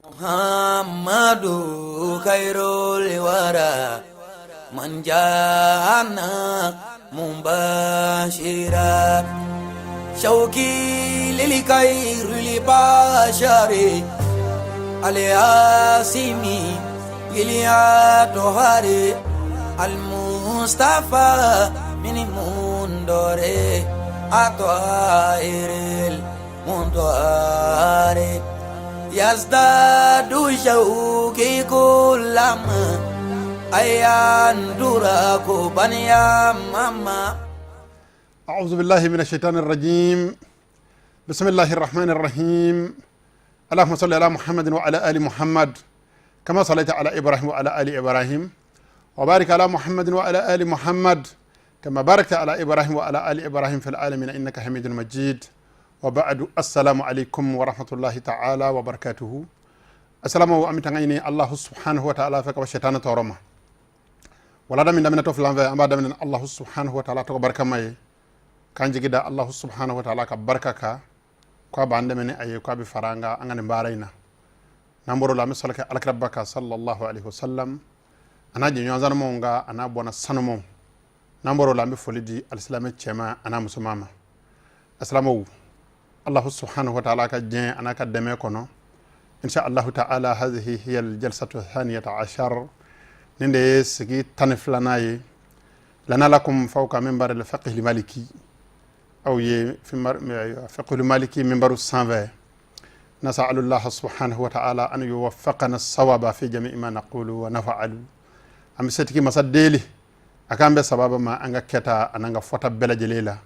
Muhammadu khairul wara man jana mubashira shauki lil khairil bashari aliasimi iliatohari almustafa min mundore atoairil mundoare yazdadu shauki kulama ayandura kubaniya mama. أعوذ بالله من الشيطان الرجيم. بسم الله الرحمن الرحيم. اللهم صل على محمد وعلى آل محمد كما صليت على إبراهيم وعلى آل إبراهيم، وبارك على محمد وعلى آل محمد كما باركت على إبراهيم وعلى آل إبراهيم في العالمين إنك حميد مجيد. وبعد، السلام عليكم ورحمة الله تعالى وبركاته. السلام عليكم. الله سبحانه وتعالى fɛ ka shetana tɔɔrɔ ma wala da min daminɛ to filan fɛ, an b'a daminɛ Allahu subhanahu wa ta'ala tɔgɔ barikama ye, k'an jigi da Allahu subhanahu wa ta'ala ka barika kan, k'a b'an dɛmɛ ni a ye, k'a bɛ fara an kan an ka nin baara in na. N'an bɔr'o la, an bɛ sɔrɔ kɛ alakiraba kan sallallahu alaihi wasallam, a n'a jɛɲɔgɔn sanumaw kan, a n'a bɔnna sanumaw. N'an bɔr'o la, an bɛ foli di alisilamɛ cɛman a n'a musoman ma. Asilamɛw, Allahu subhanahu wa ta'ala ka diɲɛ a n'a ka dɛmɛ kɔnɔ, insha Allahu ta'ala, hazihi hiya aljalsatu thaniyata ashar, nin de ye sigi 12nan ye. Lana lakum fawqa minbar al-fiqh al-maliki, aw ye fiqh al-maliki minbaru sanfɛ. نسأل الله سبحانه وتعالى أن يوفقنا الصواب في جميع ما نقول ونفعل. An bɛ setigi masa deli a k'an bɛ sababa ma an ka kɛta an'an ka fɔta bɛɛ lajɛlen la.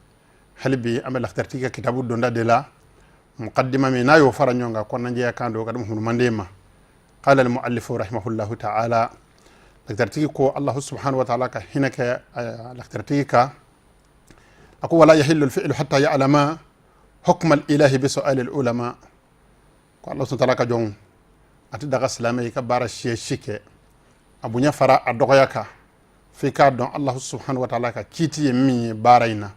Hali bi an bɛ lafitartigi ka kitabu donda de la, muqaddima min n'a y'o fara ɲɔgɔn kan, kɔnɔnajɛya kan don ka di Muhamadu manden ma. قال المؤلف رحمه الله تعالى, laktartigi ko, Allahu subhanahu wa ta'ala ka hinɛ kɛ laktartigi ka, a ko: ولا يحل الفعل حتى يعلم حكم الإله بسؤال العلماء. Ko Allah subhanahu wa ta'ala ka jɔn a tɛ daga silamɛ i ka baara siya si kɛ, a bonya fara a dɔgɔya kan, f'i k'a dɔn Allahu subhanahu wa ta'ala ka kiiti ye min ye baara in na.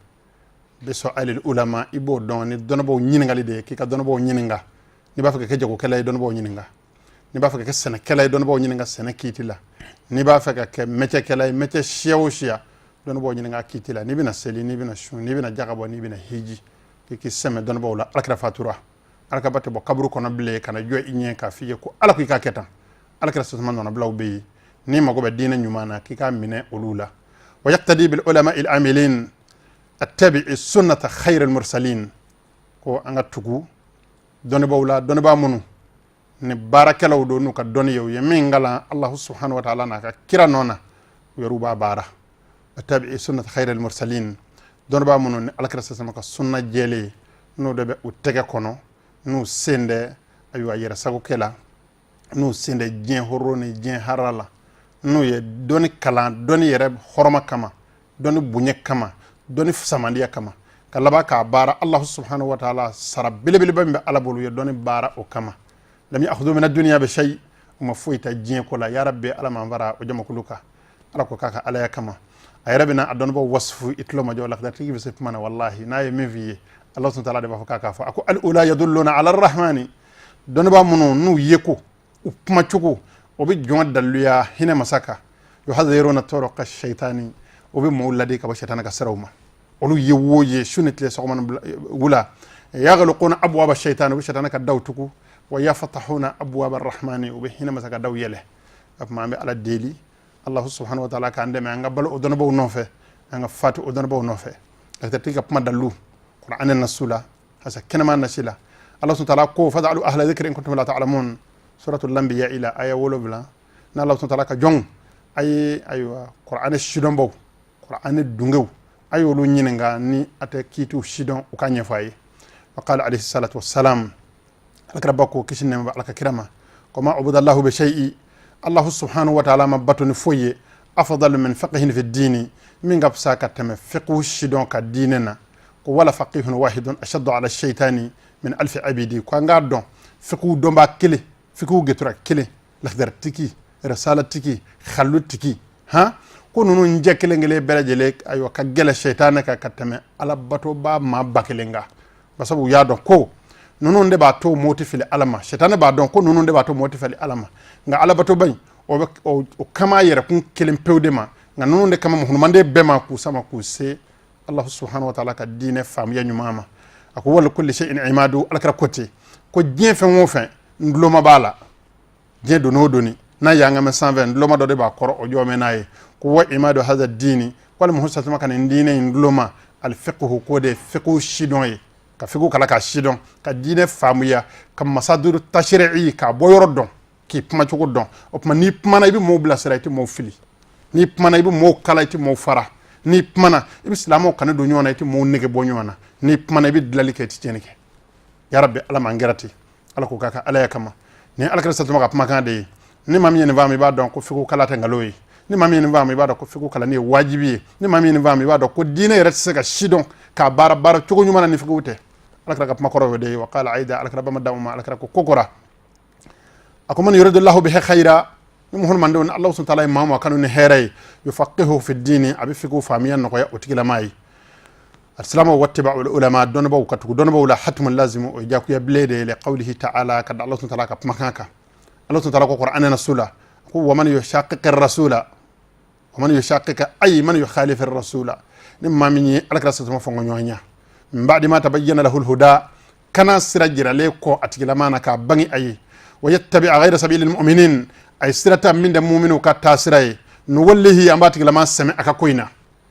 بسؤال العلماء, i b'o dɔn ni dɔnnibaaw ɲininkali de ye, k'i ka dɔnnibaaw ɲininka. N'i b'a fɛ ka kɛ jagokɛla ye, dɔnnibaaw ɲininka. N'i b'a fɛ ka kɛ sɛnɛkɛla ye, dɔnnibaaw ɲininka sɛnɛ kiiti la. N'i b'a fɛ ka kɛ mɛcɛkɛla ye, mɛcɛ siya o siya, dɔnnibaaw ɲininka kiiti la. N'i bɛna seli, n'i bɛna sun, n'i bɛna jaga bɔ, n'i bɛna hiji, k'i k'i sɛmɛ dɔnnibaaw la. Alakira fatura, alakaba tɛ bɔ kaburu kɔnɔ bilen ka na jɔ i ɲɛ k'a f'i ye ko Ala ko i k'a kɛ tan. Alakira sasama nɔnɔbilaw bɛ yen. N'i mago bɛ diinɛ ɲuman na, k'i k'a minɛ olu la. ويقتدي بالعلماء العاملين التابع سنة خير المرسلين. Ko an ka tugu dɔnnibaaw la, dɔnnibaa minnu ni baarakɛlaw don n'u ka dɔnni ye, u ye min kalan Allahu subhanahu wa ta'ala n'a ka kira nɔ na, u yɛrɛ b'a baara. التابع سنة خير المرسلين, dɔnnibaa minnu ni alakira sasama ka sunna jɛlen n'o de bɛ u tɛgɛ kɔnɔ, n'u sen dɛ ayiwa yɛrɛ sagokɛ la, n'u sen dɛ diɲɛ horo ni diɲɛ hara la, n'u ye dɔnni kalan dɔnni yɛrɛ hɔrɔma kama, dɔnni bonya kama, dɔnni samandiya kama, ka laban k'a baara. Allahu subhanahu wa ta'ala sara belebeleba min bɛ Ala bolo, u ye dɔnni baara o kama. لم يأخذوا من الدنيا بشيء, u ma foyi ta diɲɛ ko la. Ya rabbi, Ala m'an fara o jamakulu kan. Ala ko k'a ka alaya kama, a yɛrɛ bɛna a dɔnnibaaw wasfu. I tulo ma jɔ, lakidatigi bɛ se kuma na. Wallahi, n'a ye min f'i ye, Allah subhanahu wa ta'ala de b'a fɔ k'a k'a fɔ. A ko: الأولى يدلون على الرحمن, dɔnnibaa minnu n'u ye ko u kumacogo o bɛ jɔn daliluya hinɛ masa kan. يحذرون طرق الشيطان, o bɛ maaw ladi ka bɔ shetana ka siraw ma. Olu ye wo ye su ni tile, sɔgɔma ni wula. يغلقون أبواب الشيطان, u bɛ shetana ka daw tugu. ويفتحون أبواب الرحمن, u bɛ hinɛ masa ka daw yɛlɛ. O tuma an bɛ Ala deli, Allah subhanahu wa ta'ala k'an dɛmɛ an ka balo o dɔnnibaaw nɔfɛ, an ka fatu o dɔnnibaaw nɔfɛ. Lakitati ka kuma dalilu Qur'an nasu la hasa kɛnɛma nasi la. Allah subhanahu wa ta'ala ko: فاسألوا أهل الذكر إن كنتم لا تعلمون, suratul anbiya ila aya 7. N'a Allah subhanahu wa ta'ala ka jɔn a ye, ayiwa, Qur'an sidɔnbaw, Qur'an dungew, a y'olu ɲininka ni a tɛ kiitiw sidɔn, u k'a ɲɛfɔ a ye. وقال عليه الصلاة والسلام, alakira ba ko, kisi nɛma bɛ ala ka kira ma, ko: ما عبد الله بشيء, Allahu subhanahu wa ta'ala ma bato ni foyi ye, أفضل من فقه في الدين, min ka fisa ka tɛmɛ fiqhu sidɔn ka diinɛ na. Ko ولفقيه واحد أشد على الشيطان من ألف عابد. Ko an k'a dɔn, fiqhu dɔnbaa kelen, fiqhu getura kelen, lakidari tigi, risala tigi, xalu tigi, han, ko ninnu n jɛ kelen kelen bɛɛ lajɛlen, ayiwa, ka gɛlɛ sɛtanɛ kan ka tɛmɛ ala batoba maa 1000 kan. Basabu u y'a dɔn ko Ninnu de b'a to mɔɔ tɛ fili Ala ma. Sɛtanɛ b'a dɔn ko ninnu de b'a to mɔɔ tɛ fili Ala ma. Nka alabatoba in, o bɛ o kama yɛrɛkun kelen pewu de ma. Nka ninnu de kama muhunumanden bɛɛ ma k'u sama k'u se Allah subhanahu wa ta'ala ka diinɛ faamuya ɲuman ma. A ko wali kulli shay'in imadu. Alakira ko ten ko diɲɛ fɛn o fɛn, nduloma b'a la. Diɲɛ doni o doni n'a y'an ka mɛn sanfɛ, nduloma dɔ de b'a kɔrɔ, o jɔ mɛn n'a ye. Ko wa imadu hadha dini, ko ale Muhammad sallallahu ka nin diinɛ in nduloma alfiqhu, k'o de fiqhu sidɔn ye, ka fiqhu kala k'a sidɔn, ka diinɛ faamuya, ka masadiru tashri'i k'a bɔ yɔrɔ dɔn, k'i kumacogo dɔn. O tuma n'i kumana, i bɛ mɔɔw bilasira, i tɛ mɔɔw fili. N'i kumana, i bɛ mɔɔw kala, i tɛ mɔɔw fara. N'i kumana, i bɛ silamɛw kanu don ɲɔgɔn na, i tɛ mɔɔw nege bɔ ɲɔgɔn na. N'i kumana, i bɛ dilanli kɛ, i tɛ tiɲɛni kɛ. Ya rabbi, Ala m'an kɛra ten. Ala k'o k'a ka Alaya kama. Ni Alakira satuma ka kumakan de ye. Ni maa min ye nin faamu, i b'a dɔn ko fiqhu kalan tɛ nkalon ye. Ni maa min ye nin faamu, i b'a dɔn ko fiqhu kalanni ye wajibi ye. Ni maa min ye nin faamu, i b'a dɔn ko diinɛ yɛrɛ tɛ se ka sidɔn k'a baara baara cogo ɲuman na ni fiqhu tɛ. Alakira ka kuma kɔrɔ o de ye. Wa qala aida, Alakira ba ma da ma, Alakira ko kokora, a ko man yuridullahu bihi khaira, ni muhunmandenw ni Allah subhanahu wa ta'ala ye maa ma kanu ni hɛrɛ ye, yufaqihu fi dini, a bɛ fiqhu faamuya nɔgɔya o tigilama ye. Alisilamɛw, wattiba'ul ulama, dɔnnibaw ka tugu dɔnnibaw la, hatmun lazimu, o ye jakuya bilen de ye, li qawlihi ta'ala, ka da Allah subhanahu wa ta'ala ka kumakan kan. Allah subhanahu wa ta'ala ko Qur'an na sula ko wa man yushaqiqi rasula, wa man yushaqiqa, ay man yukhalif rasula, ni maa min ye Alakira sasama fɔnkɔ ɲɔgɔn ɲa, min ba'di ma tabayyana lahu alhuda, kana sira jiralen kɔ a tigilama na k'a bange a ye, wa yattabi ghayra sabili almu'minin, a ye sira ta min tɛ mu'minu ka taa sira ye, nuwallihi, an b'a tigilama sɛmɛ a ka ko in na.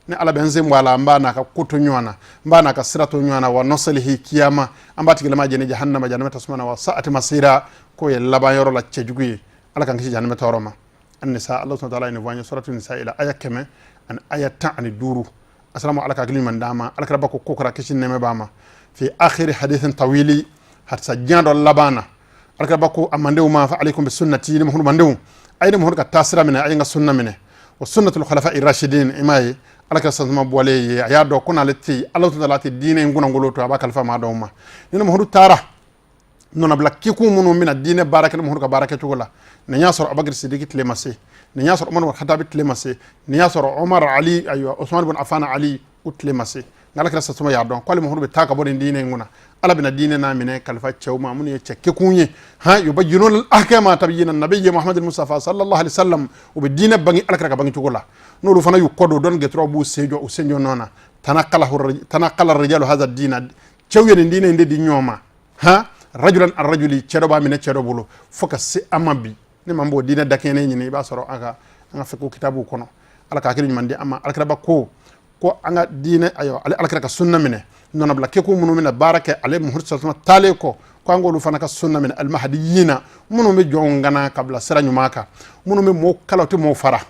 Ni Ala bɛ n sen bɔ a la, an b'a n'a ka ko to ɲɔgɔn na, n b'a n'a ka sira to ɲɔgɔn na. Wa nuslihi kiyama, an b'a tigilama jeni jahannama, jahannama tasuma na. Wa sa'at masira, k'o ye laban yɔrɔ la cɛjugu ye. Ala k'an kisi jahannama tɔɔrɔ ma. An-Nisa, Allah subhanahu wa ta'ala ye nin fɔ an ye suratu Nisa ila aya 115. Asalamu, Ala ka hakili ɲuman d'an ma. Alakira ba ko ko kɛra, kisi nɛɛmɛ b'a ma, fi akhiri hadithin tawili, hadisa jan dɔ laban na, alakira ba ko a mandenw ma, fa alaykum bi sunnati, ni muhuru mandenw, a ye ni muhuru ka taasira minɛ, a ye n ka sunna minɛ, wa sunnatul khulafa irrashidin. I m'a ye, Alakira sasuma bɔlen ye, a y'a dɔn ko n'ale tɛ yen, Ala ta'ala tɛ diinɛ in kunnangolo to, a b'a kalifa maa dɔw ma. Ni muhuru taara, nɔnabila kekun minnu bɛna diinɛ baara kɛ ni muhuru ka baara kɛcogo la, nin y'a sɔrɔ Abubakar Sidiki tile ma se, nin y'a sɔrɔ Umar Khatabi tile ma se, nin y'a sɔrɔ Umar, Ali, ayiwa, Usman ibn Affan, Ali, u tile ma se. Nka Alakira sasuma y'a dɔn k'ale muhuru bɛ taa ka bɔ nin diinɛ in kunna, Ala bɛna diinɛ n'a minɛ kalifa cɛw ma minnu ye cɛ kekun ye. Han yubayyinuna al-ahkama tabyina nabiyyi Muhammad Mustafa sallallahu alaihi wasallam, u bɛ diinɛ bange Alakira ka bange cogo la. N'olu fana y'u kɔ don dɔnni gɛtɔrɔ b'u sen jɔ u sen jɔ nɔ na. Tanaqala rijalu hadha diina, cɛw ye nin diinɛ in de di ɲɔgɔn ma. Han rajulan an rajuli, cɛ dɔ b'a minɛ cɛ dɔ bolo fo ka se an ma bi. Ni maa b'o diinɛ dakɛnɛ ɲini, i b'a sɔrɔ an ka fiqhu kitabuw kɔnɔ. Ala ka hakili ɲuman di an ma. Alakiraba ko ko an ka diinɛ, ayiwa, ale Alakira ka sunna minɛ, nɔnabila kekun minnu bɛna baara kɛ ale Muhamadu sallallahu alaihi wasallam taalen kɔ, ko an k'olu fana ka sunna minɛ, almahadiyina, minnu bɛ jɔnw gana ka bila sira ɲuman kan, minnu bɛ mɔɔw kala, u tɛ mɔɔw fara,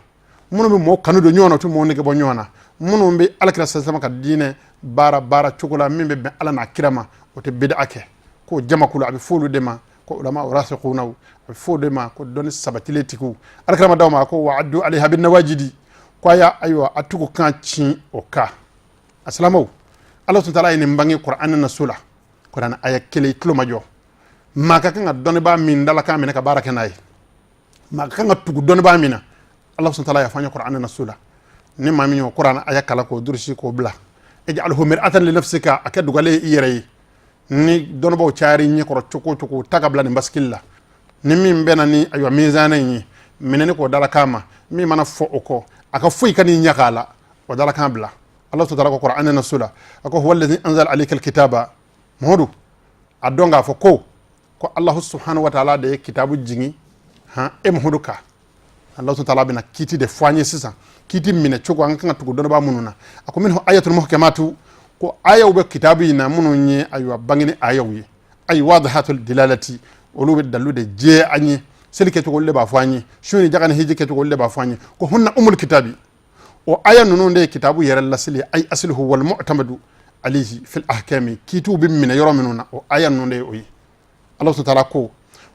minnu bɛ mɔɔw kanu don ɲɔgɔn na, u tɛ mɔɔw nege bɔ ɲɔgɔn na, minnu bɛ Alakira sallallahu alaihi wasallam ka diinɛ baara baara cogo la min bɛ bɛn Ala n'a kira ma, o tɛ bid'a kɛ. K'o jamakulu, a bɛ f'olu de ma ko ulama rasikhuna, a bɛ f'o de ma ko dɔnni sabatilen tigiw. Alakira ma d'aw ma ko wa addu alayha bin nawajidi, ko a y'a, ayiwa, a tugu kan ci o kan. A silamɛw, Ala subhanahu wa ta'ala ye nin bange Kuranɛ na so la, Kuranɛ aya kelen, i tulo ma jɔ. Maa ka kan ka dɔnnibaa min dalakan minɛ ka baara kɛ n'a ye, maa ka kan ka tugu dɔnnibaa min na, Ala subhanahu wa ta'ala y'a fɔ an ye Kuranɛ na so la. Ni maa min y'o Kuranɛ aya kalan k'o durusi k'o bila, ij'alhu mir'atan li nafsika, a kɛ dugalen ye i yɛrɛ ye. Ni dɔnnibaaw cayara i ɲɛ kɔrɔ cogo o cogo, ta ka bila nin basikili la. Ni min bɛnna ni, ayiwa, mizana in ye, minɛni k'o dalakan ma, min mana fɔ o kɔ, a ka foyi ka n'i ɲɛ k'a la, o dalakan bila. Ala subhanahu wa ta'ala ko Kuranɛ na so la, a ko huwa allazi anzala alayka alkitaba, Muhamadu, a dɔn k'a fɔ ko Allahu subhanahu wa ta'ala de ye kitabu jigin han e Muhamadu kan. Allah subhanahu wa ta'ala bɛna kiti de fɔ an ye sisan, kiti minɛ cogo, an kan ka tugu dɔnnibaa minnu na. A ko minhu ayatul muhkamatu, ko ayaw bɛ kitabu in na minnu ye, ayiwa, bangeni ayaw ye, ay wadihatul dilalati, olu bɛ dalilu de jɛ an ye, seli kɛcogo olu de b'a fɔ an ye, sun ni jaga ni hiji kɛcogo olu de b'a fɔ an ye. Ko hunna umul kitabi, o aya ninnu de ye kitabu yɛrɛ lasili, ay asluhu wal mu'tamadu alayhi fil ahkami, kitiw bɛ minɛ yɔrɔ minnu na, o aya ninnu de ye o ye. Allah subhanahu wa ta'ala ko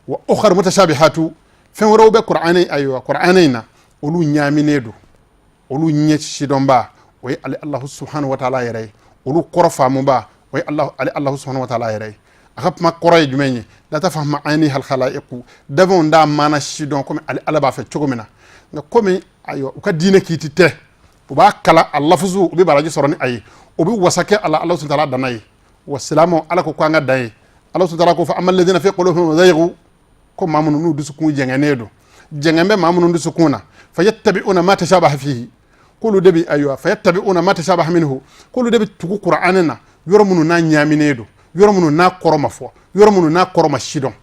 wa ukhar mutashabihatu, fɛn wɛrɛw bɛ Qur'ani, ayiwa, Qur'ani in na, olu ɲaaminen don, olu ɲɛ sidɔnba o ye ale Allahu subhanahu wa ta'ala yɛrɛ ye, olu kɔrɔ faamuba o ye ale Allahu subhanahu wa ta'ala yɛrɛ ye. A ka kuma kɔrɔ ye jumɛn ye? La tafhamu ma'ani hal khalaiqu, danfɛnw t'a maana sidɔn komi ale Ala b'a fɛ cogo min na. Nka komi, ayiwa, u ka diinɛ kiiti tɛ, u b'a kalan a lafuzu, u bɛ baraji sɔrɔ ni a ye, u bɛ wasa kɛ a la, Ala subhanahu wa ta'ala danna ye. Wa silamɛw, Ala ko an ka dan ye Ala subhanahu wa ta'ala ko fa amma alladhina fi qulubihim zaygu, ko maa minnu n'u dusukun jɛngɛnnen don, jɛngɛn bɛ maa minnu dusukun na, fayattabi'una ma tashabaha fihi, k'olu de bi, ayiwa, fayattabi'una ma tashabaha minhu, k'olu de bi tugu Qur'an na yɔrɔ minnu n'a ɲaaminen don, yɔrɔ minnu n'a kɔrɔ ma fɔ, yɔrɔ minnu n'a kɔrɔ ma sidɔn,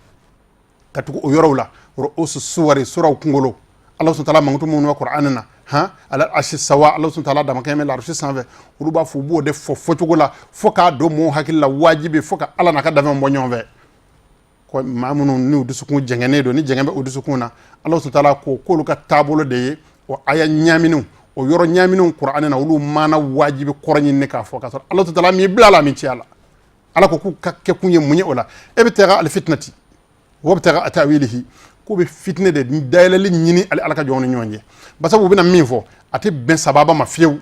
ka tugu o yɔrɔw la. Ru'usu suwari, suraw kunkolo, Ala subhanahu wa ta'ala mankutu minnu bɛ Qur'an na, han, ala arshi sawa, Ala subhanahu wa ta'ala damakɛɲɛ bɛ l'arshi sanfɛ, olu b'a fɔ, u b'o de fɔ fɔcogo la fo k'a don mɔgɔw hakili la wajibi, fo ka Ala n'a ka danfɛnw bɔ ɲɔgɔn fɛ. Ko maa minnu n'u dusukun jɛngɛnnen don, ni jɛngɛ bɛ u dusukun na, Ala subhanahu wa ta'ala ko k'olu ka taabolo de ye o aya ɲaaminenw, o yɔrɔ ɲaaminenw Qur'an na, olu maana wajibi kɔrɔ ɲini k'a fɔ, k'a sɔrɔ Ala subhanahu wa ta'ala m'i bila la min ci a la. Ala ko k'u ka kɛkun ye mun ye o la? Ibtigha alfitnati wa ibtigha ta'wilihi, k'u bɛ fitinɛ de dayɛlɛli ɲini ale Ala ka jɔnw ni ɲɔgɔn cɛ. Basabu u bɛna min fɔ, a tɛ bɛn sababa ma fiyewu,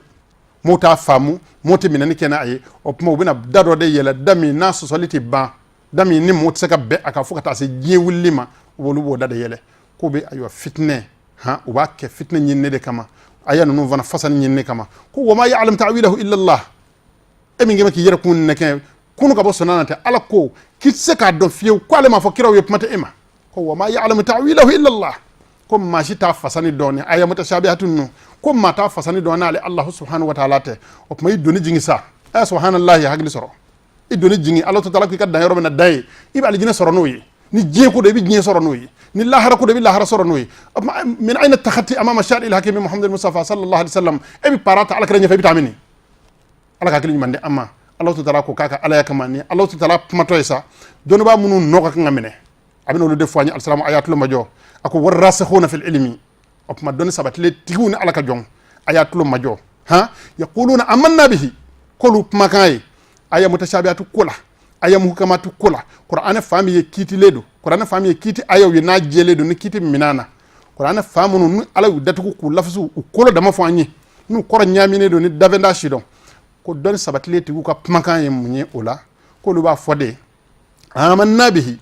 m'o t'a faamu, m'o tɛ minɛni kɛ n'a ye. O tuma u bɛna da dɔ de yɛlɛ, da min n'a sɔsɔli tɛ ban, da min ni mɔgɔ tɛ se ka bɛn a kan fo ka taa se diɲɛ wulili ma, olu b'o da de yɛlɛ. K'u bɛ, ayiwa, fitinɛ, han, u b'a kɛ fitinɛ ɲinini de kama, aya ninnu fana fasani ɲinini kama. Ko wa ma ya'lam ta'wilahu illa Allah, e min kɛmɛ k'i yɛrɛ kun nɛgɛ kunu ka bɔ sɔnna na tɛ, Ala ko k'i tɛ se k'a dɔn fiyewu, ko ale m'a fɔ kiraw ye, kuma tɛ e ma. Ko wa ma ya'lamu ta'wilahu illa Allah, ko maa si t'a fasani dɔn ni aya mutashabihatu ninnu, ko maa t'a fasani dɔn n'ale Allahu subhanahu wa ta'ala tɛ. O tuma i doni jigin sa, ɛ subhanallahi, hakili sɔrɔ, i doni jigin. Ala to taala k'i ka dan yɔrɔ min na, dan ye, i bɛ alijinɛ sɔrɔ n'o ye. Ni diɲɛ ko don, i bɛ diɲɛ sɔrɔ n'o ye. Ni lahara ko don, i bɛ lahara sɔrɔ n'o ye. O tuma min ayna takhati amama shari il hakimi Muhammad Mustafa sallallahu alaihi wasallam, e bɛ para ta Ala kɛra ɲɛfɛ, i bɛ taa mini? Ala ka hakili ɲuman di an ma. Ala to taala ko k'a ka alaya kama ni Ala to taala kumatɔ ye sa, dɔnnibaa minnu nɔ ka kan ka minɛ, a bɛ n'olu de fɔ an ye. Alisilamu a y'a tulo majɔ, a ko warasikhuna fil ilmi, o tuma dɔnni sabatilen tigiw ni Ala ka jɔn, a y'a tulo majɔ, han, yaquluna amanna bihi, k'olu kumakan ye aya mutashabihatu ko la, aya muhkamatu ko la. Qur'an fa min ye kiitilen don, Qur'an fa min ye kiiti ayaw ye n'a jɛlen don ni kiiti minɛn na, Qur'an fa minnu ni Ala y'u datugu k'u lafusu, u kolo dama fɔ an ye, n'u kɔrɔ ɲaaminen don ni dabɛnda si dɔn, ko dɔnni sabatilen tigiw ka kumakan ye mun ye o la? K'olu b'a fɔ de amanna bihi,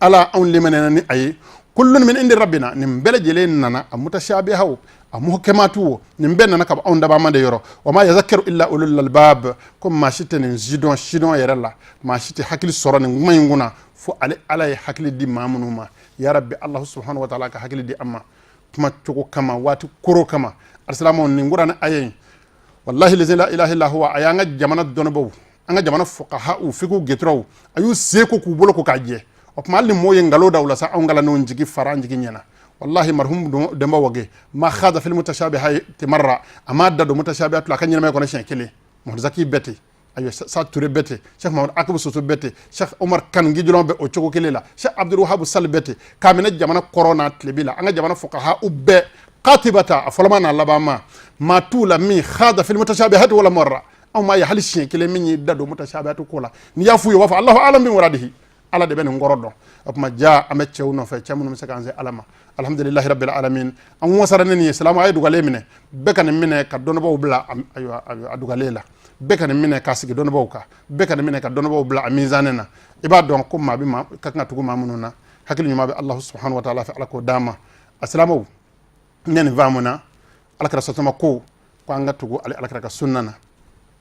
Ala anw limaniyana ni a ye, kullun min indi rabbina, nin bɛɛ lajɛlen nana, a mutashabihaw, a muhkamatu wo, nin bɛɛ nana ka bɔ anw dabama de yɔrɔ. Wa ma yazakkaru illa ulul albab, ko maa si tɛ nin sidɔn sidɔn yɛrɛ la, maa si tɛ hakili sɔrɔ nin kuma in kunna fo ale Ala ye hakili di maa minnu ma. Ya rabbi, Allahu subhanahu wa ta'ala ka hakili di an ma kuma cogo kama, waati koro kama. Alisilamɛw, nin kuranɛ aya in, wallahi lazi la ilaha illa huwa, a y'an ka jamana dɔnnibaaw, an ka jamana fuqaha u fiqhu geturaw, a y'u se ko k'u bolo ko k'a jɛ. O tuma hali ni mɔgɔw ye nkalon da u la sa, anw kalandenw jigi fara an jigi ɲɛna. Wallahi, marhum Demba Wage ma khada fil mutashabihati marra, a ma da don mutashabihatu la a ka ɲɛnamaya kɔnɔ siɲɛ kelen. Muhammad Zaki bɛɛ ayiwa, Sa Ture bɛɛ ten, Cheikh Mahamad Akibu Soso bɛɛ ten, Cheikh Omar Kan Gidɔrɔn bɛ o cogo kelen la, Cheikh Abdul Wahab Sall bɛɛ ten, k'a minɛ jamana kɔrɔ n'a tilebi la, an ka jamana fuqaha u bɛɛ qatibata, a fɔlɔma n'a laban ma, maa t'u la min khada fil mutashabihati wala marra. Anw m'a ye hali siɲɛ kelen min y'i da don mutashabihatu ko la. N'i y'a f'u ye, u b'a fɔ Allahu alam bi muradihi, Ala de bɛ nin kɔrɔ dɔn. O tuma ja an bɛ cɛw nɔfɛ, cɛ minnu bɛ se k'an se Ala ma. Alhamdulilahi rabbil alamin, an wasara ni nin ye. Silamɛ a ye dugalen minɛ, bɛɛ ka nin minɛ ka dɔnnibaaw bila ayiwa a dugalen la, bɛɛ ka nin minɛ k'a sigi dɔnnibaaw kan, bɛɛ ka nin minɛ ka dɔnnibaaw bila a mizanɛ na. I b'a dɔn ko maa bɛ maa ka kan ka tugu maa minnu na, hakili ɲuman bɛ Allahu subhanahu wa ta'ala fɛ, Ala k'o d'an ma. A silamɛw, ne nin faamu na, Ala kɛra sɔsɔma ko ko an ka tugu ale Ala kɛra ka sunna na.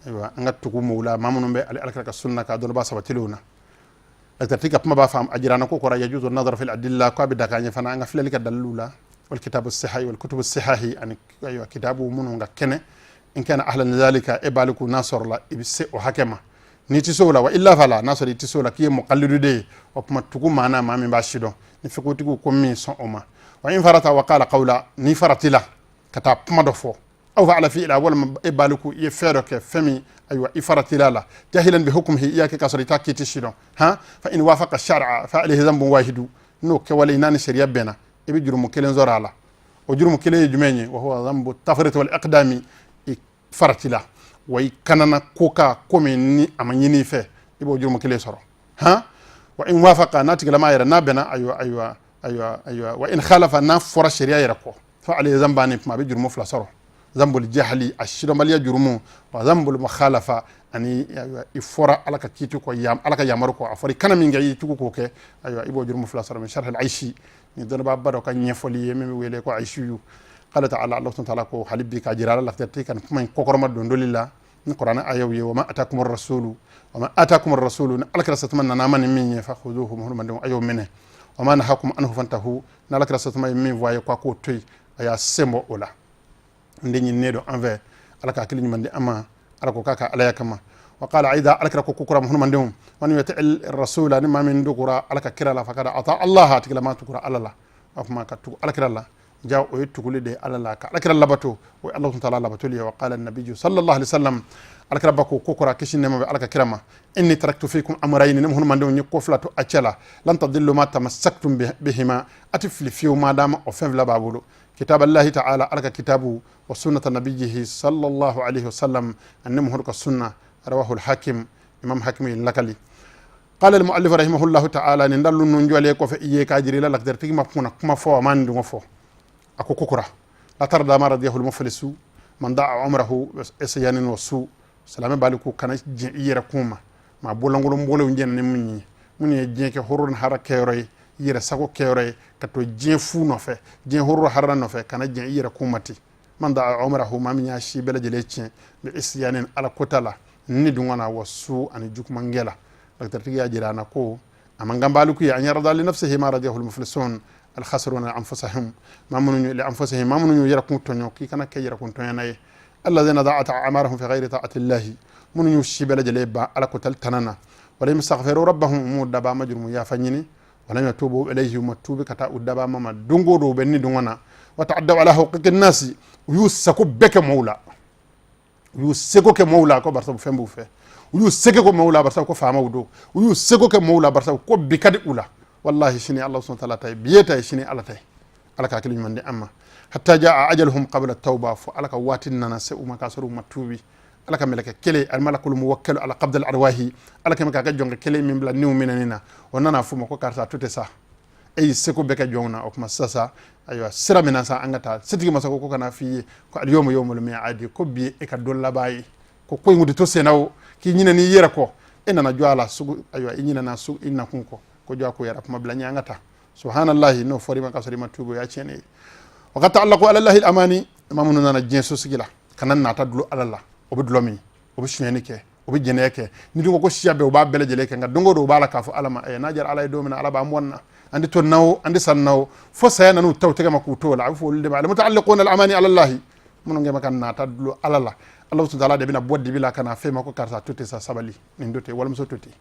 Ayiwa, an ka tugu mɔgɔw la, maa minnu bɛ ale Ala kɛra ka sunna ka dɔnnibaa sabatilenw na. Daktarti ka kuma b'a faamu, a jira ko kɔrɔ yajuzu nadar fil adilla, ko a bɛ daga an ye fana an ka filɛli kɛ dalilu la, wal kitabu sihahi wal kutubu sihahi, ani ayiwa kitabu minnu ka kɛnɛ, in kana ahlan zalika, e baliku n'a sɔrɔla i bɛ se o hakɛ ma. N'i tɛ se o la, wa illa fala, n'a sɔrɔ i tɛ se o la, k'i ye muqallidu de ye, o tuma tugu maa na, maa min b'a si dɔn, ni fiqhutigiw ko min, sɔn o ma. Wa in farata wa qala qawla, n'i faratila ka taa kuma dɔ fɔ, aw fa'ala fi'la, walima e baliku i ye fɛn dɔ kɛ, fɛn min ayiwa i faratila la, jahilan bi hukmihi, i y'a kɛ k'a sɔrɔ i t'a kiiti si dɔn, han, fa in wafaqa shar'a fa alayhi dhanbun wahidu, n'o kɛwale n'a ni sariya bɛnna, i bɛ jurumu kelen sɔrɔ a la. O jurumu kelen ye jumɛn ye? Wa huwa dhanbu tafrit wal iqdami, i faratila wa i kanana ko ka ko min ni a ma ɲini i fɛ, i b'o jurumu kelen sɔrɔ. Han, wa in wafaqa, n'a tigilama yɛrɛ n'a bɛnna, ayiwa ayiwa ayiwa ayiwa, wa in khalafa, n'a fɔra sariya yɛrɛ kɔ, fa alayhi dhanbani, kuma a bɛ jurumu fila sɔrɔ: zambul jahali, a sidɔnbaliya jurumu, wa zambul mukhalafa, ani ayiwa i fɔra Ala ka kiiti kɔ, yam Ala ka yamaru kɔ, a fɔra i kana min kɛ, i tugu k'o kɛ, ayiwa i b'o jurumu fila sɔrɔ. Min sharh al aishi, ni dɔnnibaaba dɔ ka ɲɛfɔli ye min bɛ wele ko aishiyu. Qala ta'ala, Allah subhanahu wa ta'ala ko hali bi k'a jira ala lafiya kan kuma in kɔkɔrɔma dondoli la. Ni Qur'ana ayaw ye: wa ma atakum rasulu, wa ma atakum rasulu, ni Alakira satuma nana ma ni min ye, fakhuduhu, muhammadin, ayo minɛ, wa ma nahakum anhu fantahu, ni Alakira satuma ye min fɔ a ye ko a k'o to yen, a y'a sen bɔ o la. N de ɲininen don an fɛ, Ala ka hakili ɲuman di an ma. Ala ko k'a ka Alaya kama. Wa qala aida, Alakira ko kukura muhammadenw: man yuti rasula, ni maa min dugura Ala ka kira la, fakada ata Allah, a tigilama tugura Ala la. O kuma ka tugu Alakira la ja, o ye tuguli de Ala la. Ka Alakira labato, o ye Allah taala labatoli ye. Wa qala nabiyyu sallallahu alaihi wasallam, Alakira ba ko kokora, kisi nɛɛma bɛ Ala ka kira ma: inni taraktu fikum amrayni, ne muhammadenw, ye ko fila to a cɛ la, lan tadillu ma tamassaktum bihima, ati fili fiyewu ma dama o fɛn fila b'a bolo: kitaballahi ta'ala, Ala ka kitabu, wa sunnata nabiyyihi sallallahu alaihi wasallam, anni Muhammadu ka sunna. Rawahu al-Hakim, Imam Hakim ye lakali. قال المؤلف رحمه الله تعالى, nin dallu nun jɔlen kɔfɛ, i ye k'a jira i la lakidaritigi ma kunna kuma fɔ, a ma nin dungɔ fɔ. A ko kokura: la tarda ma radiyahu al-muflisu man da'a umrahu isyanin wa su. Silamɛ b'ale ko kana diɲɛ i yɛrɛ kun ma maa bololankolon bolow jɛn ni mun ye, minnu ye diɲɛ kɛ horo ni hara kɛyɔrɔ ye, i yɛrɛ sago kɛyɔrɔ ye, ka to diɲɛ fu nɔfɛ, diɲɛ horo hara nɔfɛ. Kana diɲɛ i yɛrɛ kun ma ten. Man da'a umrahu, maa min y'a si bɛɛ lajɛlen tiɲɛ bi isyanin, Ala kota la, ni dungɔ na, wa su, ani jugumankɛ la. Daktartigi y'a jira an na ko a man kan baliku ye an yarda li nafsihi ma radiyahu al-muflisun al-khasiruna anfusahum, ma minnu li anfusihim, ma minnu y'u yɛrɛ kun tɔɲɔ, k'i kana kɛ yɛrɛ kun tɔɲɔna ye. Alladhina da'at a'marahum fi ghayri ta'ati llahi, minnu y'u si bɛɛ lajɛlen ban Ala kotali tana na, walam yastaghfiru rabbahum, mu daba ma jurumu yafa ɲini, walam yatubu ilayhi, ma tubi ka taa u daba ma don o don u bɛ ni dungɔ na, wa ta'addaw ala huquqi nnasi, u y'u sago bɛɛ kɛ mɔgɔw la, u y'u seko kɛ mɔgɔw la ko barisa fɛn b'u fɛ, u y'u seko kɛ mɔgɔw la barisa ko faamaw don, u y'u seko kɛ mɔgɔw la barisa ko bi ka di u la. Wallahi, sini Allah subhanahu wa ta'ala ta ye, bi ye ta ye, sini Ala ta ye. Ala ka hakili ɲuman di an ma. Hatta jaa ajaluhum qabla tawba, fo Ala ka waati nana se u ma k'a sɔrɔ u ma tuubi. Ala ka mɛlɛkɛ kelen, almalakul muwakkalu ala qabd al arwahi, Ala kɛmɛ k'a ka jɔnkɛ kelen min bila niw minɛni na, o nana f'u ma ko karisa to tɛ sa, e y'i seko bɛɛ kɛ jɔnw na. O kuma sisan, ayiwa, sira min na sa, an ka taa setigi masa ko kana f'i ye ko al yawma yawmul mi'adi, ko bi e ka don laban ye, ko in kun tɛ to senna o, k'i ɲinɛ n'i yɛrɛ kɔ, e nana jɔ a la sugu, ayiwa, i ɲinɛna su i nakun kɔ, ko jɔ a ko yɛrɛ kuma bila ɲɛ, an ka taa. Subhanallahi, n'o fɔra i ma k'a sɔrɔ i ma tuubi, o y'a tiɲɛnen ye. Wa ka ta'allaqu ala llahi al-amani, maa minnu nana diɲɛ so sigi la ka na nata dulo Ala la, o bɛ dulɔ min, o bɛ sonyɛni kɛ, o bɛ jɛnɛya kɛ, ni dun ko siya bɛɛ, u b'a bɛɛ lajɛlen kɛ. Nka don o don u b'a la k'a fɔ Ala ma n'a jara Ala ye don min na, Ala b'an bɔ nin na, an tɛ to na o, an tɛ san na o, fo saya nan'u ta u tɛgɛ ma k'u to o la. A bɛ fɔ olu de ma al-muta'alliquna al-amani ala llahi, minnu kɛ ma ka nata dulo Ala la. Ala ta'ala de bɛna bɔ dibi la ka na f'e ma ko karisa to ten sa, sabali, nin to ten, walimuso to ten.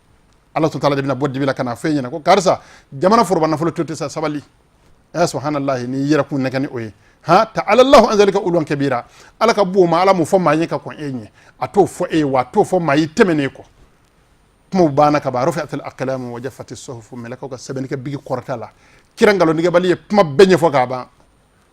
Ala ta'ala de bɛna bɔ dibi la ka na f'e ɲɛna ko karisa, jamana foroba nafolo to ten sa, sabali. Ya subhanallahi, ni yɛrɛ kun nɛgɛ ni o ye, ha, ta'ala Allahu an zalika uluwan kabira. Ala ka bon ma, Ala mun fɔ maa ye ka kɔn e ɲɛ, a t'o fɔ e ye wa, a t'o fɔ maa ye tɛmɛnen kɔ. Kumaw banna ka ban, rufi'at al-aqlam wa jaffat as-suhuf, mɛlɛkɛw ka sɛbɛnni kɛ bigi kɔrɔta la. Kira nkalontigɛbali ye kuma bɛɛ ɲɛfɔ k'a ban.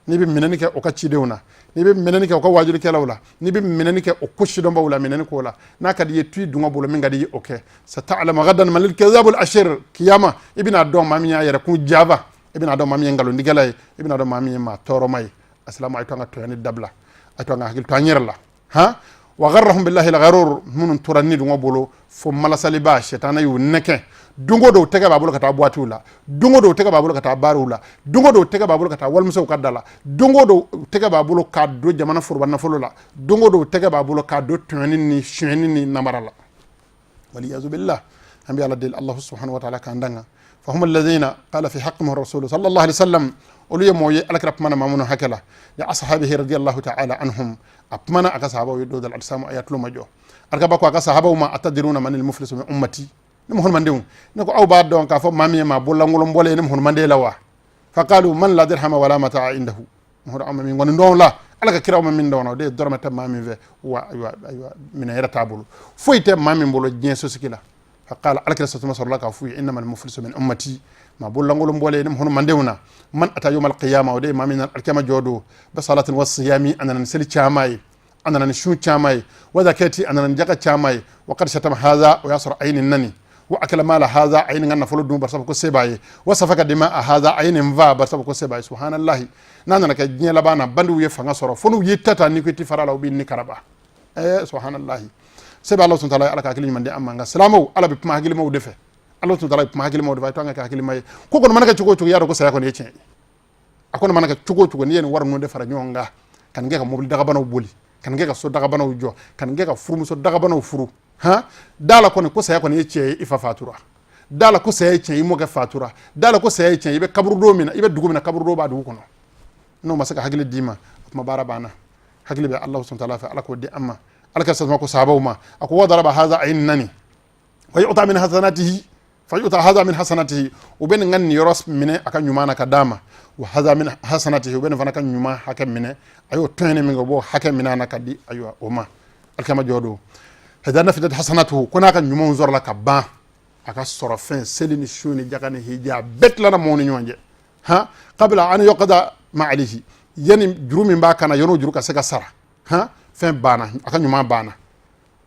N'i bɛ minɛni kɛ o ka cidenw na, n'i bɛ minɛni kɛ o ka wajulikɛlaw la, n'i bɛ minɛni kɛ o ko sidɔnbaw la, minɛni k'o la, n'a ka di i ye, tu dungɔ bolo, min ka di i ye, o kɛ. Sata'lamu gadan manil kadhabul ashir, kiyama i bɛna dɔn maa min y'a yɛrɛ kun jaba, i bɛna dɔn maa min ye nkalontigɛla ye, i bɛna dɔn maa min ye maa tɔɔrɔma ye. Asilamu, a ye to an ka tɔɲɔni dabila, a to an ka hakili to an yɛrɛ la. Han, wa gharrahum billahi al-gharur, minnu tora ni dungɔ bolo fo malasaliba, sɛtana y'u nɛgɛ. Don o don tɛgɛ b'a bolo ka taa boîte la, don o don tɛgɛ b'a bolo ka taa baaraw la, don o don tɛgɛ b'a bolo ka taa walimusow ka da la, don o don tɛgɛ b'a bolo k'a don jamana foroba nafolo la, don o don tɛgɛ b'a bolo k'a don tɔɲɔni ni sonyɛni ni namara la. Waliyazu billah, an bɛ Ala deli, Allah subhanahu wa ta'ala k'an danga. Fahum alladhina qala fi haqqihim rasul sallallahu alaihi wasallam, olu ye mɔgɔ ye Alakira kumana maa minnu hakɛ la, li ashabihi radiyallahu ta'ala anhum, a kumana a ka sahabaw ye do dal alisamu, a y'a tulo majɔ. Alakaba ko a ka sahabaw ma: atadiruna manil muflisu min ummati, ne muhammadenw, ne ko aw b'a dɔn k'a fɔ maa min ye maa bololankolon bɔlen ye ne muhammaden la wa? Faqalu man la dirhama wala mataa indahu, muhammad ma min kɔni dɔn la, Ala ka kiraw ma min dɔn o de ye dɔrɔmɛ tɛ maa min fɛ wa, ayiwa, ayiwa, minɛ yɛrɛ t'a bolo, foyi tɛ maa min bolo diɲɛ sosigi la. Faqala, Alakira satuma sɔrɔla k'a f'u ye: innama almuflisu min ummati, maa bololankolon bɔlen ne muhammadenw na, man ata yawma alqiyama, o de ye maa min na alkiyama jɔ don, bi salatin wa siyami, a nana ni seli caman ye, a nana ni sun caman ye, wa zakati, a nana ni jaka caman ye, wa qad shatama hadha, o y'a sɔrɔ a ye nin nani, wa akala mala hadha, a ye nin ka nafolo dun barisa ko se b'a ye, wa safaka dima a hadha, a ye nin fa barisa ko se b'a ye. Subhanallahi, n'a nana kɛ diɲɛ laban na, bandiw ye fanga sɔrɔ fo n'u y'i ta ta, n'i ko i ti fara la, u b'i ni karaba. Subhanallahi, se bɛ Ala subhanahu wa ta'ala, Ala ka hakili ɲuman di an ma. Nka silamɛw, Ala bɛ kuma hakilimaw de fɛ, Ala subhanahu wa ta'ala bɛ kuma hakilimaw de fɛ. A to an ka kɛ hakilima ye. Ko kɔni mana kɛ cogo o cogo, i y'a dɔn ko saya kɔni ye tiɲɛ ye. A kɔni mana kɛ cogo o cogo, n'i ye nin wari ninnu de fara ɲɔgɔn kan ka nin kɛ ka mobili dagabanaw boli. Ka nin kɛ ka so dagabanaw jɔ, ka nin kɛ ka furumuso dagabanaw furu. Han, da la kɔni ko saya kɔni ye tiɲɛ ye, i fa fatura. Da la ko saya ye tiɲɛ ye, i mɔkɛ fatura. Da la ko saya ye tiɲɛ ye, i bɛ kaburudo min na, i bɛ dugu min na, kaburudo b'a dugu kɔnɔ. N'o ma se ka hakili d'i ma, o tuma baara banna. Hakili bɛ Alahu subahana taala fɛ, Ala k'o di an ma. Ala ka sasuma ko sahabaw ma, a ko wa daraba haza, a ye nani wa yu'ta min hasanatihi fa yu'ta haza min hasanatihi, u bɛ nin ka niyɔrɔ minɛ a ka ɲuman na ka d'a ma, wa haza min hasanatihi, u bɛ nin fana ka ɲuman hakɛ minɛ, a y'o tɔɲɔni min kɛ, u b'o hakɛ minɛ a na ka di ayiwa o ma. Alikiyama jɔ don, haza nafidat hasanatuhu, ko n'a ka ɲumanw sɔrɔla ka ban, a ka sɔrɔ fɛn, seli ni sun ni jaka ni hiji, a bɛɛ tilala mɔgɔw ni ɲɔgɔn cɛ. Han, qabla an yuqda ma alayhi, yani juru min b'a kan na, yan'o juru ka se ka sara. Han, fɛn banna, a ka ɲuman banna.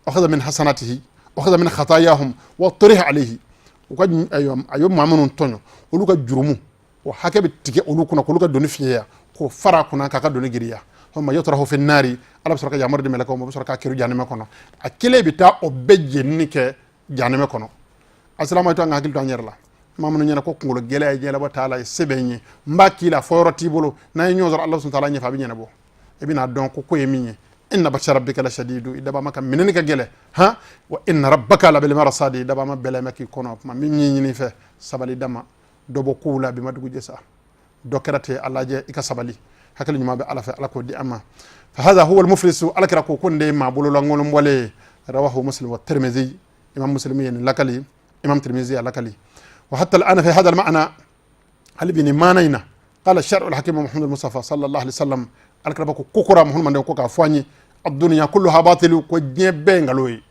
Akhadha min hasanatihi, akhadha min khatayahum wa turiha alayhi, u ka ayiwa, a ye maa minnu tɔɲɔ, olu ka jurumu o hakɛ bɛ tigɛ olu kunna, k'olu ka doni fiɲɛya, k'o fara a kunna, k'a ka doni giriya. Thumma yutrahu fi nari, Ala bɛ sɔrɔ ka yamaru di mɛlɛkɛw ma, u bɛ sɔrɔ k'a kiri jahanama kɔnɔ. A kelen bɛ taa o bɛɛ jenini kɛ jahanama kɔnɔ. Asilama to an ka hakili to an yɛrɛ la. Maa minnu ɲɛna ko kunkolo gɛlɛya ye diɲɛlabɔ t'a la ye, se bɛ n ye, n b'a k'i la, fɔ yɔrɔ t'i bolo. N'an ye ɲɔgɔn sɔrɔ Ala subahana taala ɲɛfɛ, a bɛ ɲɛnabɔ. I bɛna dɔn ko ko ye min ye. Inna batsha rabbika la shadidu, i dabama ka minɛni ka gɛlɛ. Han, wa inna rabbaka la bil mirsadi, i dabama bɛlɛmɛ k'i kɔnɔ. Tuma min ɲini fɛ, sabali dama dɔ bɔ kow la, bi ma dugu jɛ sa, dɔ kɛra ten, a lajɛ i ka sabali. Hakili ɲuman bɛ Ala fɛ, Ala k'o di an ma. Fa hadha huwa al-muflisu, Ala kira ko ko nin de ye maa bololankolon bɔlen ye. Rawahu Muslim wa Tirmidhi, imam Muslim ye nin lakali, imam Tirmidhi y'a lakali. Wa hatta al-ana fi hadha al-ma'na, hali bi nin maana in na, qala shar'u al-hakim Muhammad Mustafa sallallahu alaihi wasallam, Ala kira ko kokora Muhammad ko k'a fɔ an ye, ad-dunya kulluha batilu, ko diɲɛ bɛɛ ye nkalon ye.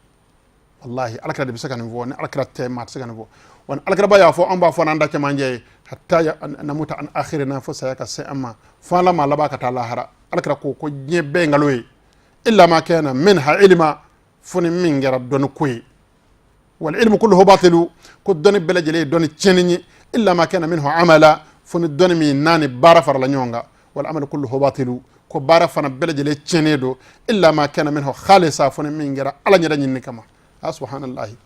Wallahi, Ala kira de bɛ se ka nin fɔ. Ni Ala kira tɛ, maa tɛ se ka nin fɔ. Wa ni Ala kiraba y'a fɔ, an b'a fɔ n'an da cɛmancɛ ye, hatta namuta an akhirina, fo saya ka se an ma, fo an la maa laban ka taa lahara. Ala kira ko ko diɲɛ bɛɛ ye nkalon ye, illa ma kana minha ilma, fo ni min kɛra dɔnni ko ye. Wal ilmu kulluhu batilu, ko dɔnni bɛɛ lajɛlen ye dɔnni tiɲɛni ye, illa ma kana minhu amala, fo ni dɔnni min n'a ni baara farala ɲɔgɔn kan. Wal amalu kulluhu batilu, ko baara fana bɛɛ lajɛlen tiɲɛnen don, illa ma kana minhu khalisa, fo ni min kɛra Ala ɲɛda ɲinini kama. A subhanallahi,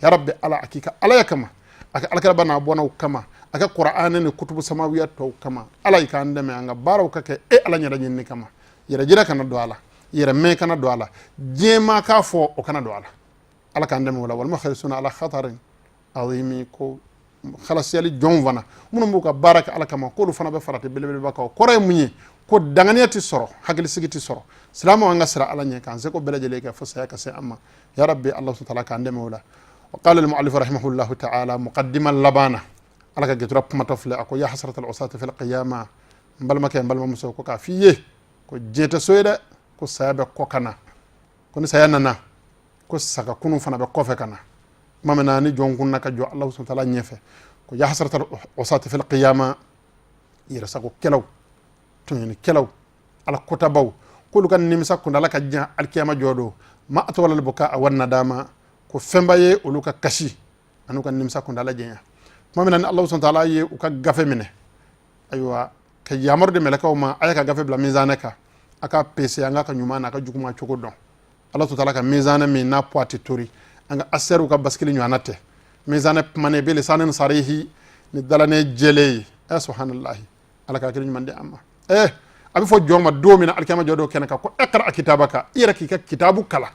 ya rabbi, Ala a k'i ka Alaya kama, a ka alakiraba n'a bɔnnaw kama, a ka Qur'an ni kutubu samawiya tɔw kama. Ala i k'an dɛmɛ an ka baaraw ka kɛ e Ala ɲɛda ɲinini kama. Yɛrɛ jira kana don a la, yɛrɛ mɛn kana don a la, diɲɛ maa k'a fɔ o kana don a la. Ala k'an dɛmɛ o la. Walima khalisuna ala khatarin azimi, ko halasiyali jɔnw fana minnu b'u ka baara kɛ Ala kama, k'olu fana bɛ farati belebeleba kan. O kɔrɔ ye mun ye? Ko danganiya tɛ sɔrɔ, hakilisigi tɛ sɔrɔ. Silamɛw, an ka siran Ala ɲɛ, k'an seko bɛɛ lajɛlen kɛ fo saya ka se an ma. Ya rabbi, Allah subhanahu wa ta'ala k'an dɛmɛ o la. Wa qala al-mu'allif rahimahullahu ta'ala, muqaddima labana, Ala ka getura kumatɔ filɛ, a ko ya hasratal usati fil qiyama. N balimakɛ, n balimamuso, ko k'a f'i ye ko diɲɛ tɛ so ye dɛ, ko saya bɛ kɔ ka na, ko ni saya nana, ko saga kunu fana bɛ kɔfɛ ka na. Tuma min na ni jɔn kunna ka jɔ Ala subhanahu wa ta'ala ɲɛfɛ, ko ya hasratal usati fil qiyama, yɛrɛsagokɛlaw, tɔɲɔnikɛlaw, Ala kotabaw, k'olu ka nimisa kundala ka jan alikiyama jɔ don. Ma atwala buka wan nadama, ko fɛnba ye olu ka kasi an'u ka nimisa kundala janya. Tuma min na ni Ala subhanahu wa ta'ala ye u ka gafe minɛ, ayiwa, ka yamaru di mɛlɛkɛw ma, a ye ka gafe bila mizanɛ kan, a ka pese an ka ɲuman n'a ka juguman cogo dɔn. Ala subhanahu wa ta'ala ka mizanɛ min n'a poids tɛ tori, an ka asɛriw ka basikili ɲɔgɔnna tɛ. Mizanɛ kumanen bɛ lisanin sarihi, ni dalanen jɛlen ye. Ɛ subhanallahi, Ala ka hakili ɲuman di an ma. Ɛ, a bɛ fɔ jɔn ma don min na alikiyama jɔ don kɛnɛ kan, ko iqra kitabaka, i yɛrɛ k'i ka kitabu kalan.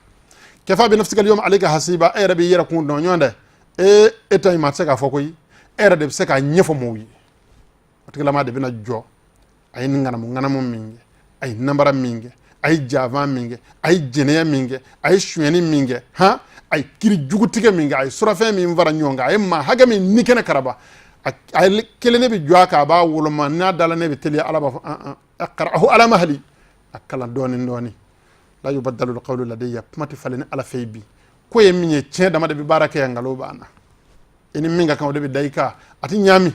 Kafa bi nafsika al-yawma alayka hasiba, e yɛrɛ b'i yɛrɛ kun dɔn ɲɔgɔn dɛ. E e ta in maa tɛ se k'a fɔ koyi, e yɛrɛ de bɛ se k'a ɲɛfɔ mɔgɔw ye. O tigilama de bɛna jɔ, a ye ŋanamu ŋanamu min kɛ, a ye nabara min kɛ, a ye janfa min kɛ, a ye jɛnɛya min kɛ, a ye sonyɛni min kɛ, han, a ye kiri jugutigɛ min kɛ, a ye surafɛn min fara ɲɔgɔn kan, a ye maa hakɛ min ni kɛnɛ karaba, a kelen ne bɛ jɔ a kan, a b'a woloma n'a dala ne bɛ teliya. Ala b'a fɔ an an iqra'ahu ala mahli, a kalan dɔɔni dɔɔni. La yubaddalu alqawlu ladayya, kuma tɛ falen ni Ala fɛ bi. Ko ye min ye, tiɲɛ dama de bɛ baara kɛ yan, nkalon b'an na. I ni min ka kan, o de bɛ da i kan, a tɛ ɲaami.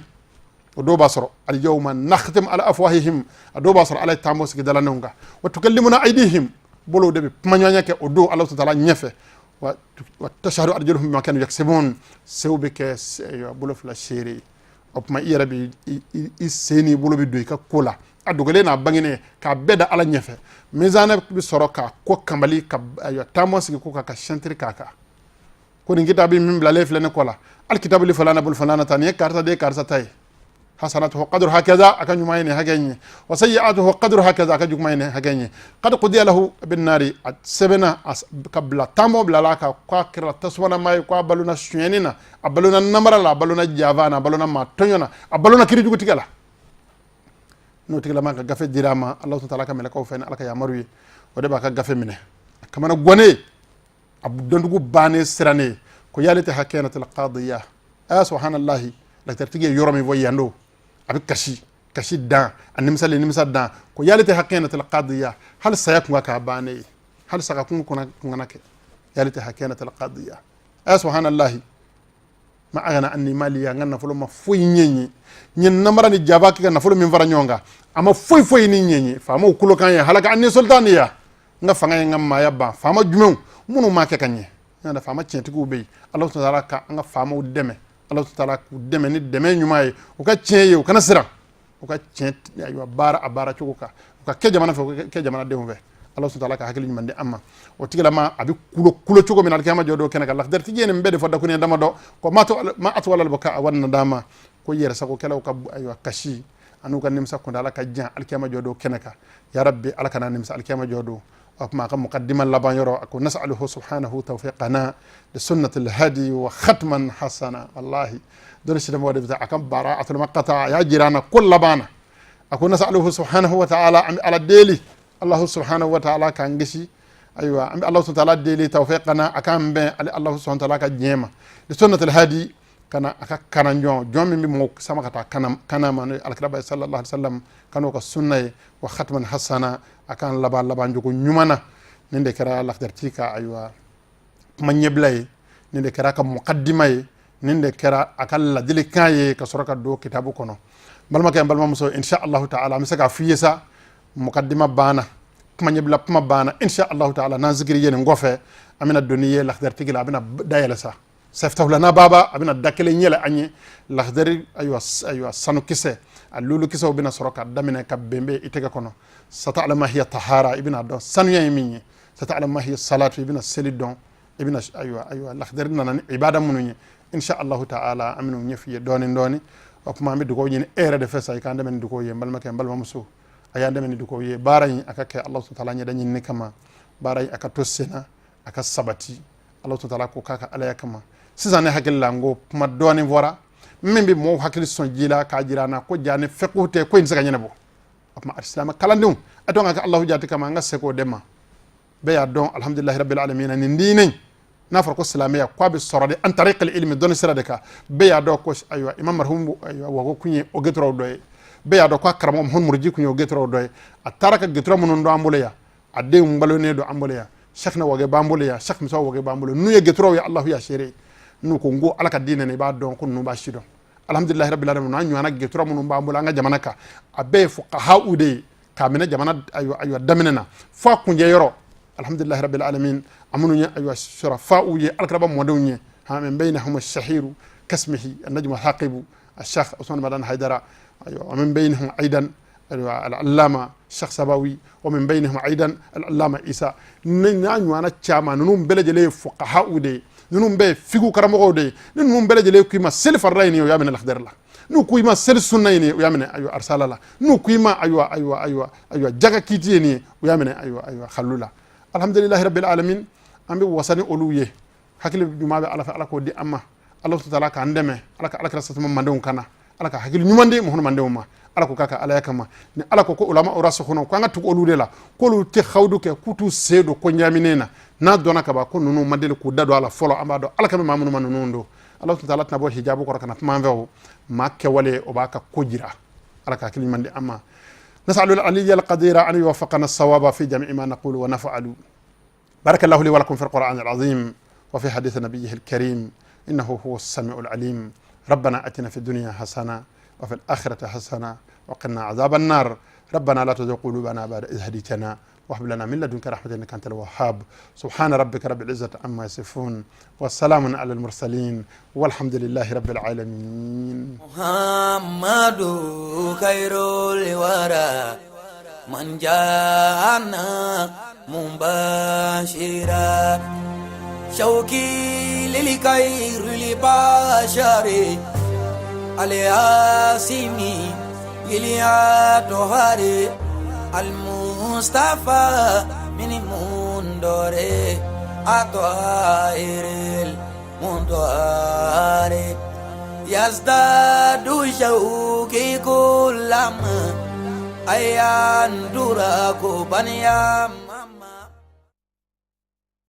O dɔw b'a sɔrɔ alyawma nakhtim ala afwahihim, a dɔw b'a sɔrɔ Ala ye taamo sigi dalanenw kan. Wa tukallimuna aydihim, bolow de bɛ kumaɲɔgɔnya kɛ o don Ala taala ɲɛfɛ. Wa tashhadu arjuluhum bima kanu yaksibun, sew bɛ kɛ bolo fila seere ye. O tuma i yɛrɛ bɛ i sen n'i bolo bɛ don i ka ko la, a dogolen n'a bangenen, k'a bɛɛ da Ala ɲɛfɛ. Mizanɛ bɛ sɔrɔ ka ko kanbali ka taamo sigi ko ka sɛntiri k'a kan, ko nin kitabu min bilalen filɛ ne kɔ la, alikitabu li fulana bul fulana ta, nin ye karisa de ye, karisa ta ye. Hasanatuhu qadru hakaza, aka ɲuman ye nin hakɛ in ye, wa sayyi'atuhu qadru hakaza, aka juguman ye nin hakɛ in ye. Qad qudiya lahu bin nari, a sɛbɛnna ka bila tanbɔ bilala a kan k'a kɛra tasumana ye, k'a balona sonyɛni na, a balona namara la, a balona java na, a balona maa tɔɲɔ na, a balona kirijugu tigɛ la. N'o tigilama ka gafe dira a ma, Ala taala ka mɛlɛkɛw fɛ ni Ala ka yamaru ye, o de b'a ka gafe minɛ a kamana gannen, a dɔndugu bannen, sirannen, ko ya laytaha kanatil qadiya. Aya subhanallahi, lakitaritigi ye yɔrɔ min fɔ yan don, a bɛ kasi kasi dan, a nimisalen nimisa dan, ko ya laytaha kanatil qadiya, hali saya kun ka k'a bannen ye, hali saga kun kana kɛ. Ya laytaha kanatil qadiya. Aya subhanallahi, ma aghna anni maliya, n ka nafolo ma foyi ɲɛ n ye, n ye namara ni jaba kɛ ka nafolo min fara ɲɔgɔn kan, a ma foyi foyi ni ɲɛ n ye. Faamaw kulokan ye halaka anni sultaniya, n ka fanga ye n ka maaya ban. Faama jumɛnw minnu m'a kɛ ka ɲɛ? N'a faama tiɲɛtigiw bɛ yen. Ala taala ka an ka faamaw dɛmɛ, Ala taala k'u dɛmɛ ni dɛmɛ ɲuman ye, u ka tiɲɛ ye, u kana siran, u ka tiɲɛ ayiwa baara a baara cogo kan, u ka kɛ jamana fɛ, u ka kɛ jamanadenw fɛ. Ala taala ka hakili ɲuman di an ma. O tigilama a bɛ kulo kulo cogo min na alikiyama jɔ don kɛnɛ kan, lakidaritigi ye nin bɛɛ de fɔ dakuruɲɛ damadɔ ko ma atwala albuka wa nadama, ko yɛrɛsagokɛlaw ka ayiwa kasi an'u ka nimisa kuntaala ka jan alikiyama jɔ don kɛnɛ kan. Ya rabbi, Ala kana nimisa alikiyama jɔ don. O tuma a ka muqaddima laban yɔrɔ, a ko nasaluhu subhanahu tawfiqana li sunnati alhadi wa khatman hasana. Wallahi, dɔnni sidamɔgɔ de bɛ taa a ka baara a tɔlɔma kata, a y'a jira an na ko laban na, a ko nasaluhu subhanahu wa ta'ala, an bɛ Ala deli, Allahu subhanahu wa ta'ala k'an kisi. Ayiwa, an bɛ Allahu subhanahu wa ta'ala deli tawfiqana, a k'an bɛn ale Allahu subhanahu wa ta'ala ka diɲɛ ma, li sunnati alhadi, kana a ka kana jɔn jɔn min bɛ mɔgɔ sama ka taa kana kana ma, n'o ye alakiraba sallallahu alaihi wasallam, kan'o ka sunna ye, wa khatman hasana, a k'an laban laban cogo ɲuman na. Nin de kɛra lakidariti ka ayiwa kuma ɲɛbila ye, nin de kɛra a ka muqaddima ye, nin de kɛra a ka ladilikan ye ka sɔrɔ ka don kitabu kɔnɔ. Balimakɛ, n balimamuso, insha Allahu ta'ala, an bɛ se k'a f'i ye sa, muqaddima banna, kuma ɲɛbila kuma banna. Insha Allahu ta'ala, n'an zikiri ye nin kɔfɛ, an bɛna don n'i ye lakidaritigi la, a bɛna dayɛlɛ sa, saftahulana baba, a bɛna da kelen yɛlɛ an ye. Lakidari ayiwa ayiwa sanukisɛ a lulukisɛw bɛna sɔrɔ ka daminɛ ka bɛnbɛn i tɛgɛ kɔnɔ. Sata'lamu ma hiya tahara, i bɛna dɔn sanuya ye min ye. Sata'lamu ma hiya salatu, i bɛna seli dɔn, i bɛna ayiwa ayiwa lakidari nana ni ibada minnu ye, insha Allahu ta'ala, an bɛn'o ɲɛf'i ye dɔɔni dɔɔni. O tuma an bɛ dugawu ɲini e yɛrɛ de fɛ sa, i k'an dɛmɛ ni dugawu ye. N balimakɛ, n balimamuso, a y'an dɛmɛ ni dugawu ye, baara in a ka kɛ Allahu ta'ala ɲɛda ɲinini kama, baara in a ka to senna, a ka sabati. Ala ta'ala ko k'a ka alaya kama. Sisan ne hakili la, n ko kuma dɔɔni fɔra min bɛ mɔgɔw hakili sɔn ji la k'a jira an na ko ja ni fiqhu tɛ ko in tɛ se ka ɲɛnabɔ. O tuma silamɛ kalandenw, a dɔn ka kɛ Alahu jati kama, an ka segin o de ma. Bɛɛ y'a dɔn, alhamdulilahi rabbil alamin, nin diinɛ in n'a fɔra ko silamɛya, k'a bɛ sɔrɔ de an tariqil ilmi, dɔnni sira de kan. Bɛɛ y'a dɔn ko ayiwa imam marhum ayiwa Wago kun ye o gɛtɔrɔw dɔ ye. Bɛɛ y'a dɔn ko a karamɔgɔ Muhammad Muruji kun ye o gɛtɔrɔw dɔ ye. A taara ka gɛtɔrɔ minnu dɔn an bolo yan, a denw balonen don an bolo yan, Cheikhna Wage b'an bolo yan, Cheikh Musa Wage b'an bolo, n'u ye gɛtɔrɔw ye, Alahu ya seere. N'u ko n ko Ala ka diinɛ, i b'a dɔn ko ninnu b'a si dɔn. Alhamdulilahi rabbil alamin, n'an ɲɔgɔnna gɛtɔrɔ minnu b'an bolo an ka jamana kan, a bɛɛ ye fuqaha de ye, k'a minɛ jamana ayiwa ayiwa daminɛ na fo a kunjɛ yɔrɔ. Alhamdulilahi rabbil alamin, a minnu ye ayiwa surafa'u ye, alakiraba mɔdenw ye, ha min bainahum ash-shahiru kasmihi an-najmu haqibu الشيخ عثمان مدان حيدرة، أيوة، ومن بينهم أيضا أيوة العلامة الشيخ سباوي، ومن بينهم أيضا العلامة إيسا. N'a ɲɔgɔnna caman, ninnu bɛɛ lajɛlen ye fuqaha de ye, ninnu bɛɛ ye fiqhu karamɔgɔw de ye. Ni ninnu bɛɛ lajɛlen ko i ma seli farida ye nin ye, o y'a minɛ lakidari la. N'u ko i ma seli sunna ye nin ye, o y'a minɛ ayiwa arsala la. N'u ko i ma ayiwa ayiwa ayiwa ayiwa jaga kiiti ye nin ye, o y'a minɛ ayiwa ayiwa xalu la. Alhamdulilahi rabbil alamin, an bɛ wasa ni olu ye. Hakili ɲuman bɛ Ala fɛ, Ala k'o di an ma. Ala taala k'an dɛmɛ, Ala ka alakira satuma mandenw kana, Ala ka hakili ɲuman di muhunu mandenw ma. Ala ko k'a ka alaya kama, ni Ala ko ko ulama rasikhuna, ko an ka tugu olu de la, k'olu tɛ hawdu kɛ, k'u t'u sen don ko ɲaaminen na. N'a dɔnna ka ban ko ninnu ma deli k'u da don a la fɔlɔ, an b'a dɔn Ala ka maa minnu ma ninnu don. Ala taala tɛna bɔ hijabu kɔrɔ ka na kuma an fɛ. O maa kɛwale, o b'a ka ko jira. Ala ka hakili ɲuman di an ma. نسأل العلي القدير أن يوفقنا الصواب في جميع ما نقول ونفعل. بارك الله لي ولكم في القرآن العظيم وفي حديث نبيه الكريم، إنه هو السميع العليم. ربنا أتنا في الدنيا حسنة وفي الآخرة حسنة وقنا عذاب النار. ربنا لا تزغ قلوبنا بعد إذ هديتنا وهب لنا من لدنك رحمة إنك أنت الوهاب. سبحان ربك رب العزة عما يصفون والسلام على المرسلين والحمد لله رب العالمين. محمد خير الورى من جاءنا مبشرا شوقي للخير البشر. الياسمي إليا المصطفى من مندوري أطائر المندوري يزداد شوقي كلما أيان دراكو بنيا.